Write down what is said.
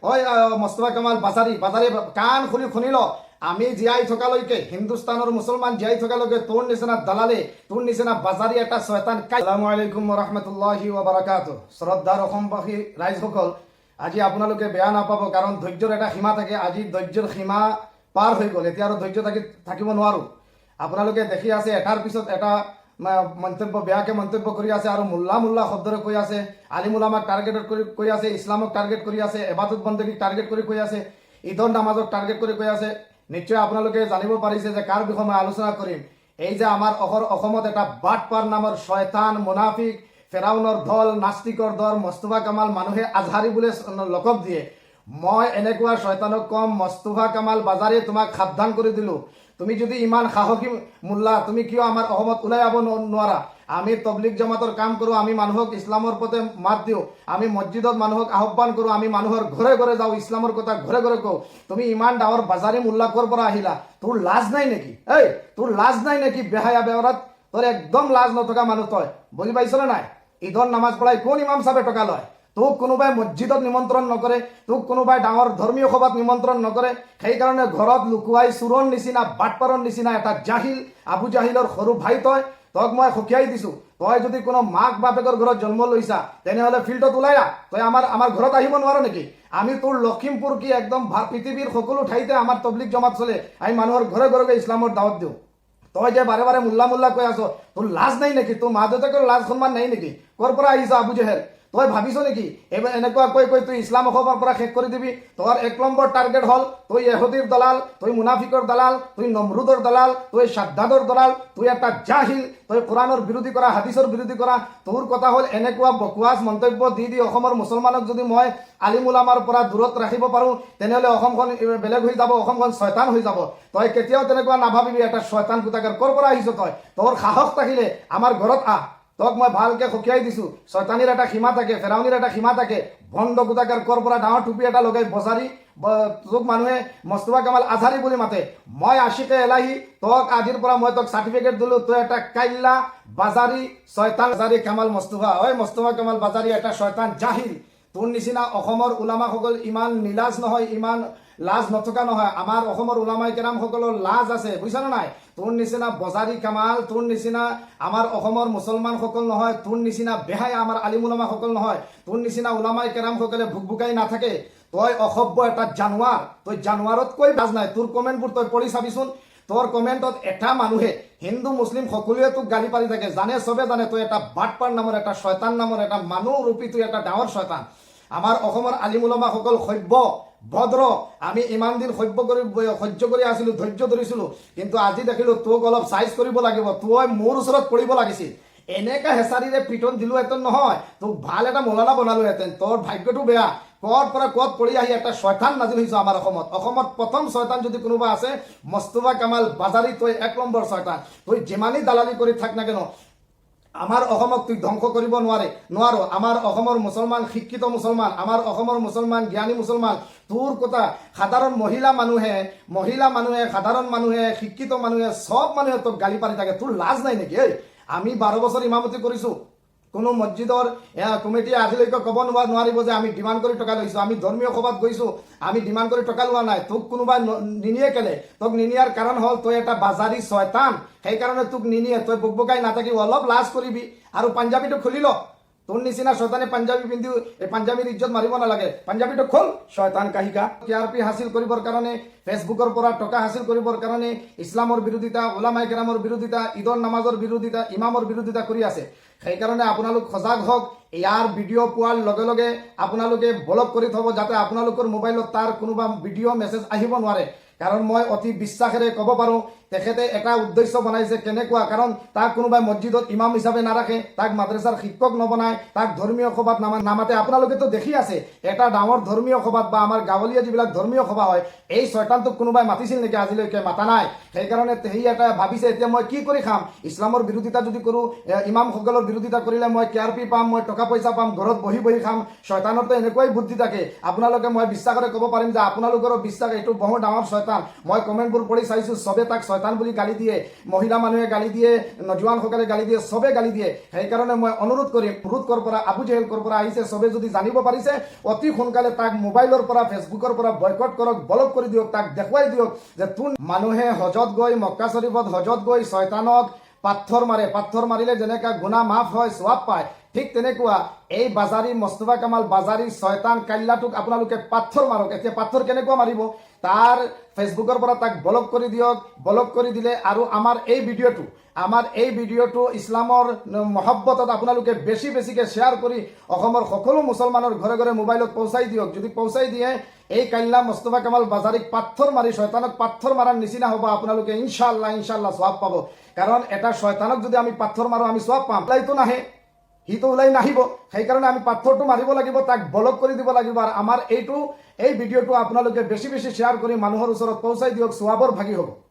ঐ মস্তফা কামাল বাজাৰী, বাজাৰী, কাণ খুলি শুনি ল। আমি জীয়াই থকালৈকে, হিন্দুস্তানৰ মুছলমান জীয়াই থকালৈকে তোৰ নিচিনা দালালে, তোৰ নিচিনা বাজাৰী এটা ছয়তান। আসসালামু আলাইকুম ৰহমতুল্লাহি ওবৰাকাতু। শ্ৰদ্ধাৰ অসমবাসী ৰাইজসকল, আজি আপোনালোকে বেয়া নাপাব, কাৰণ ধৈৰ্যৰ এটা সীমা থাকে। আজি ধৈৰ্যৰ সীমা পাৰ হৈ গ'ল। এতিয়া আৰু ধৈৰ্য থাকিব নোৱাৰোঁ। আপোনালোকে দেখি আছে, এটাৰ পিছত এটা মন্তব্য, বেয়াকে মন্তব্য কৰি আছে আৰু মোল্লা মোল্লা শব্দৰে কৈ আছে, আলিম উলামাক টাৰ্গেট কৰি কৈ আছে, ইছলামক টাৰ্গেট কৰি আছে, এবাদত বন্দগীক টাৰ্গেট কৰি কৈ আছে, ঈদৰ নামাজক টাৰ্গেট কৰি কৈ আছে। নিশ্চয় আপোনালোকে জানিব পাৰিছে যে কাৰ বিষয়ে মই আলোচনা কৰিম। এই যে আমাৰ অসমত এটা বাটপাৰ নামৰ শয়তান, মুনাফিক, ফেৰাউনৰ দল, নাস্তিকৰ দল, মস্তফা কামাল, মানুহে আজহাৰী বুলি লকব দিয়ে। মই এনেকুৱা শয়তানক কম, মস্তফা কামাল বাজাৰে, তোমাক সাৱধান কৰি দিলো। তুমি যদি ইমান সাহসী মোল্লা, তুমি কিয় আমাৰ অসমত ওলাই আহিব নোৱাৰা? আমি তবলিগ জামাতৰ কাম কৰোঁ, আমি মানুহক ইছলামৰ পথে মাত দিওঁ, আমি মছজিদত মানুহক আহ্বান কৰোঁ, আমি মানুহৰ ঘৰে ঘৰে যাওঁ, ইছলামৰ কথা ঘৰে ঘৰে কওঁ। তুমি ইমান ডাঙৰ বাজাৰী মোল্লা ক'ৰ পৰা আহিলা? তোৰ লাজ নাই নেকি? এই, তোৰ লাজ নাই নেকি? বেহায়া, বেৱৰাত, তোৰ একদম লাজ নথকা মানুহ তই, বুজি পাইছনে নাই? ঈদৰ নামাজ পঢ়াই কোন ইমাম চাবে টকা লয়? তোক কোনোবাই মছজিদত নিমন্ত্ৰণ নকৰে, তোক কোনোবাই ডাঙৰ ধৰ্মীয় সভাত নিমন্ত্ৰণ নকৰে। সেইকাৰণে ঘৰত লুকুৱাই চোৰৰ নিচিনা, বাটপাৰৰ নিচিনা এটা জাহিল, আবু জাহিলৰ সৰু ভাই তই। তক মই সকীয়াই দিছো, তই যদি কোনো মাক বাপেকৰ ঘৰত জন্ম লৈছা, তেনেহ'লে ফিল্ডত ওলাই আহ। তই আমাৰ ঘৰত আহিব নোৱাৰ নেকি? আমি তোৰ লখিমপুৰ কি, একদম পৃথিৱীৰ সকলো ঠাইতে আমাৰ তবলিগ জমাত চলে। আমি মানুহৰ ঘৰে ঘৰে গৈ ইছলামৰ দাৱত দিওঁ। তই যে বাৰে বাৰে মোল্লা মোল্লা কৈ আছ, তোৰ লাজ নাই নেকি? তোৰ মা দেউতাকৰ লাজ সন্মান নাই নেকি? ক'ৰ পৰা আহিছ আবু জেহেল? তই ভাবিছ নেকি এইবাৰ এনেকুৱা কৈ কৈ তুই ইছলাম অসমৰ পৰা শেষ কৰি দিবি? তোৰ এক নম্বৰ টাৰ্গেট হ'ল, তুই এহুদিৰ দালাল, তুই মুনাফিকৰ দালাল, তুই নমৰুদৰ দালাল, তুই সাদ্দাদৰ দালাল, তুই এটা জাহিল, তই কোৰাণৰ বিৰোধী কৰা, হাদিছৰ বিৰোধী কৰা। তোৰ কথা হ'ল, এনেকুৱা বকৱাছ মন্তব্য দি দি অসমৰ মুছলমানক যদি মই আলিম উলামাৰ পৰা দূৰত ৰাখিব পাৰোঁ, তেনেহ'লে অসমখন বেলেগ হৈ যাব, অসমখন ছয়তান হৈ যাব। তই কেতিয়াও তেনেকুৱা নাভাবিবি। এটা ছয়তান পুতাকাৰ, ক'ৰ পৰা আহিছ তই? তোৰ সাহস থাকিলে আমাৰ ঘৰত আহ। তোক মই ভালকে সকীয়াই দিছো। ছয়তানিৰ এটা সীমা থাকে, ফেৰাউনিৰ এটা সীমা থাকে। ভণ্ড কুতাকাৰ, ক'ৰ পৰা ডাঙৰ টুপি এটা লগাই বজাৰি, তোক মানুহে মস্তফা কামাল আজহাৰী বুলি মাতে। মই আশিকে এলাহি, তোক আজিৰ পৰা মই তোক চাৰ্টিফিকেট দিলো, তই এটা কাইল্লা, বাজাৰী, ছয়তান, বাজাৰী কামাল মস্তফা। ঐ মস্তফা কামাল বাজাৰী, এটা ছয়তান, জাহিল, তোৰ নিচিনা অসমৰ উলামাসকল ইমান নিলাজ নহয়, ইমান লাজ নথকা নহয়। আমাৰ অসমৰ উলামাই কেৰামসকলৰ লাজ আছে, বুজিছানে নাই? তোৰ নিচিনা বজাৰী কামাল, তোৰ নিচিনা আমাৰ অসমৰ মুছলমানসকল নহয়, তোৰ নিচিনা বেহাই আমাৰ আলিম উলামাসকল নহয়, তোৰ নিচিনা উলামাই কেৰামসকলে ভুকভুকাই নাথাকে। তই অসভ্য এটা জানোৱাৰ, তই জানোৱাৰতকৈ লাজ নাই। তোৰ কমেণ্টবোৰ তই পঢ়ি চাবিচোন। তোৰ কমেণ্টত এটা মানুহে, হিন্দু মুছলিম সকলোৱে তোক গালি পাৰি থাকে। জানে, চবে জানে, তই এটা বাটপাৰ নামৰ এটা শয়তান নামৰ এটা মানুহ ৰূপী তুই এটা ডাঙৰ শয়তান। আমাৰ অসমৰ আলিম উলামাসকল সভ্য, ভদ্ৰ। আমি ইমান দিন সভ্য কৰি, সহ্য কৰি আছিলো, ধৈৰ্য ধৰিছিলো। কিন্তু আজি দেখিলো, তোক অলপ চাইজ কৰিব লাগিব। তই মোৰ ওচৰত পৰিব লাগিছিল। এনেকা হেঁচাৰিৰে পিটন দিলোহেঁতেন নহয়, তোক ভাল এটা মৌলানা বনালোহেঁতেন। তোৰ ভাগ্যটো বেয়া, ক'ৰ পৰা ক'ত পৰি আহি এটা শয়তান নাজিল হৈছ আমাৰ অসমত। অসমত প্ৰথম শয়তান যদি কোনোবা আছে, মস্তফা কামাল বাজাৰী, তই এক নম্বৰ শয়তান। তই যিমানেই দালালি কৰি থাক না কেন, আমাৰ অসমক তুই ধ্বংস কৰিব নোৱাৰে, নোৱাৰ। আমাৰ অসমৰ মুছলমান শিক্ষিত মুছলমান, আমাৰ অসমৰ মুছলমান জ্ঞানী মুছলমান। তোৰ কথা সাধাৰণ মহিলা মানুহে, সাধাৰণ মানুহে, শিক্ষিত মানুহে, চব মানুহে তোক গালি পাৰি থাকে। তোৰ লাজ নাই নেকি? এই, আমি 12 বছৰ ইমামতি কৰিছোঁ। কোনো মছজিদৰ কমিটিয়ে আজিলৈকে ক'ব নোৱাৰিব যে আমি ডিমাণ্ড কৰি টকা লৈছোঁ। আমি ধৰ্মীয় সভাত গৈছোঁ, আমি ডিমাণ্ড কৰি টকা লোৱা নাই। তোক কোনোবাই নিনিয়ে কেলে? তোক নিনিয়াৰ কাৰণ হ'ল, তই এটা বাজাৰী ছয়তান, সেইকাৰণে তোক নিনিয়ে। তই বকবকাই নাথাকি অলপ লাজ কৰিবি আৰু পাঞ্জাবীটো খুলি ল। তোৰ নিচিনা শয়তানে পাঞ্জাবী পিন্ধি এই পাঞ্জাবীৰ ইজ্জত মাৰিব নালাগে। পাঞ্জাবীটো খোল, শয়তান কাহিকা। কে আৰ পি হাচিল কৰিবৰ কাৰণে, ফেচবুকৰ পৰা টকা হাচিল কৰিবৰ কাৰণে ইছলামৰ বিৰোধিতা, ওলামাই কেৰামৰ বিৰোধিতা, ঈদৰ নামাজৰ বিৰোধিতা, ইমামৰ বিৰোধিতা কৰি আছে। সেইকাৰণে আপোনালোক সজাগ হওক। ইয়াৰ ভিডিঅ' পোৱাৰ লগে লগে আপোনালোকে ব্লক কৰি থ'ব, যাতে আপোনালোকৰ মোবাইলত তাৰ কোনোবা ভিডিঅ' মেছেজ আহিব নোৱাৰে। কাৰণ মই অতি বিশ্বাসেৰে ক'ব পাৰোঁ, তেখেতে এটা উদ্দেশ্য বনাইছে। কেনেকুৱা? কাৰণ তাক কোনোবাই মছজিদত ইমাম হিচাপে নাৰাখে, তাক মাদ্ৰাছাৰ শিক্ষক নবনায়, তাক ধৰ্মীয় সভাত নামাতে। আপোনালোকেতো দেখি আছে, এটা ডাঙৰ ধৰ্মীয় সভাত বা আমাৰ গাঁৱলীয়া যিবিলাক ধৰ্মীয় সভা হয়, এই শয়তানটোক কোনোবাই মাতিছিল নেকি? আজিলৈকে মাতা নাই। সেইকাৰণে সি এটা ভাবিছে, এতিয়া মই কি কৰি খাম? ইছলামৰ বিৰোধিতা যদি কৰোঁ, ইমামসকলৰ বিৰোধিতা কৰিলে মই কে আৰ পি পাম, মই টকা পইচা পাম, ঘৰত বহি বহি খাম। শয়তানৰতো এনেকুৱাই বুদ্ধি থাকে। আপোনালোকে, মই বিশ্বাসেৰে ক'ব পাৰিম যে আপোনালোকৰো বিশ্বাস, এইটো বহুত ডাঙৰ শয়তান। মই কমেণ্টবোৰ পঢ়ি চাইছোঁ, চবে তাক শয়তান ছয়তান বুলি গালি দিয়ে, মহিলা মানুহে গালি দিয়ে, নজোৱানসকলে গালি দিয়ে, চবে গালি দিয়ে। সেইকাৰণে মই অনুৰোধ কৰিম, অনুৰোধ ক'ৰ পৰা, আবু জেহেল ক'ৰ পৰা আহিছে চবে যদি জানিব পাৰিছে, অতি সোনকালে তাক মোবাইলৰ পৰা, ফেচবুকৰ পৰা বয়কট কৰক, ব্লক কৰি দিয়ক। তাক দেখুৱাই দিয়ক যে তোৰ মানুহে হজত গৈ, মক্কা শ্বৰীফত হজত গৈ ছয়তানক পাথৰ মাৰে। পাথৰ মাৰিলে যেনেকা গুণা মাফ হয়, চোৱাব পায়, ঠিক তেনেকুৱা এই বাজাৰী মস্তফা কামাল বাজাৰী ছয়তান কাল্লাটোক আপোনালোকে পাথৰ মাৰক। এতিয়া পাথৰ কেনেকুৱা মাৰিব? তাৰ ফেচবুকৰ পৰা তাক ব্লক কৰি দিয়ক। ব্লক কৰি দিলে আৰু আমাৰ এই ভিডিঅ'টো ইছলামৰ মহব্বতত আপোনালোকে বেছি বেছিকৈ শ্বেয়াৰ কৰি অসমৰ সকলো মুছলমানৰ ঘৰে ঘৰে মোবাইলত পহুচাই দিয়ক। যদি পহুচাই দিয়ে, এই কাল্লা মস্তফা কামাল বাজাৰীক পাথৰ মাৰি শয়তানক পাথৰ মাৰাৰ নিচিনা হ'ব। আপোনালোকে ইনশাআল্লাহ ইনশাআল্লাহ চোৱাব পাব। কাৰণ এটা শয়তানক যদি আমি পাথৰ মাৰোঁ, আমি চোৱাব পাম। ওলাইতো নাহে, সিটো ওলাই নাহিব। সেইকাৰণে আমি পাথৰটো মাৰিব লাগিব, তাক ব্লক কৰি দিব লাগিব। আৰু আমাৰ এই ভিডিঅ'টো আপোনালোকে বেছি বেছি শ্বেয়াৰ কৰি মানুহৰ ওচৰত পহুচাই দিয়ক, চোৱাবৰ ভাগি হ'ব।